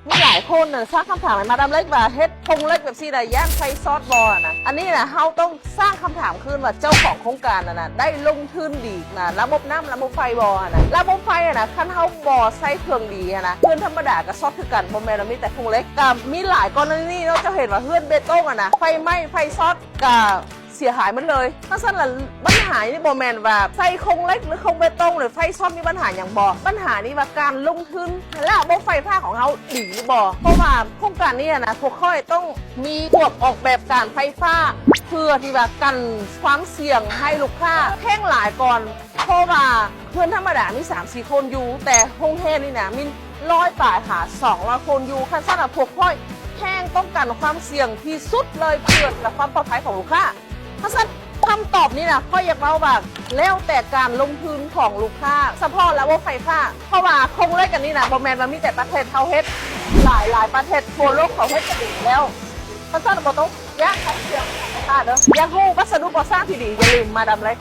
ມີຫຼາຍຄົນນະ ສ້າງຄຳຖາມໃຫ້ມາດາມເລັກວ່າ ເຮັດໂຄງເຫຼັກແບບຊີ້ນະ ຢ້ານໄຟຊັອດບໍ່ນະ? ອັນນີ້ນະ ເຮົາຕ້ອງສ້າງຄຳຖາມຄືນວ່າ ເຈົ້າຂອງໂຄງການນັ້ນນະ ໄດ້ລົງທຶນດີນະ ລະບົບນ້ຳ ລະບົບໄຟບໍ່ນະ? ລະບົບໄຟນະ ຄັນເຮົາບໍ່ໃຊ້ເຄື່ອງດີນະ ເຮືອນທຳມະດາກໍຊັອດຄືກັນ ບໍ່ແມ່ນວ່າມີແຕ່ໂຄງເຫຼັກ. ກໍມີຫຼາຍກໍລະນີເນາະ ເຈົ້າເຫັນວ່າເຮືອນເບຕົງນະ ໄຟໄໝ້ ໄຟຊັອດ ກໍ ເສຍຫາຍໝົດເລີຍ. ເພາະສະນັ້ນລະ ບັນຫານີ້ບໍ່ແມ່ນວ່າໃສ່ໂຄງເຫຼັກ ຫຼື ໂຄງເບຕົງ ຫຼື ໄຟຊັອດ ມີບັນຫາຫຍັງບໍ່? ບັນຫານີ້ວ່າການລົງທຶນ ແລະ ລະບົບໄຟຟ້າຂອງເຮົາດີຫຼືບໍ່? ເພາະວ່າໂຄງການນີ້ນະ ພວກຂ້ອຍຕ້ອງມີພວກອອກແບບການໄຟຟ້າ ເພື່ອທີ່ວ່າກັນຄວາມສ່ຽງໃຫ້ລູກຄ້າແພງຫຼາຍກ່ອນ. ເພາະວ່າເຮືອນທຳມະດາມີສາມສີ່ຄົນຢູ່ ແຕ່ໂຮງແຮມນີ້ນະ ມີຮ້ອຍປາຍຫາສອງຮ້ອຍຄົນຢູ່. ຄັນຊັ້ນນະ ພວກຂ້ອຍແຮ່ງຕ້ອງກັນຄວາມສ່ຽງທີ່ສຸດເລີຍ ເພື່ອຄວາມປອດໄພຂອງລູກຄ້າ. ເພາະສະນັ້ນ ຄຳຕອບນີ້ນະ ຂ້ອຍຢາກເວົ້າວ່າ ແລ້ວແຕ່ການລົງທຶນຂອງລູກຄ້າ ສະເພາະລະບົບໄຟຟ້າ. ເພາະວ່າໂຄງເຫຼັກອັນນີ້ນະ ບໍ່ແມ່ນວ່າມີແຕ່ປະເທດເຮົາເຮັດ, ຫຼາຍໆປະເທດທົ່ວໂລກເຂົາເຮັດກັນເອງແລ້ວ. ເພາະສະນັ້ນ ບໍ່ຕ້ອງຢ້ານຄວາມສ່ຽງຂອງລູກຄ້າເດີ. ຢາກຮູ້ວັດສະດຸກໍ່ສ້າງທີ່ດີ? ຢ່າລືມມາດາມເລັກ.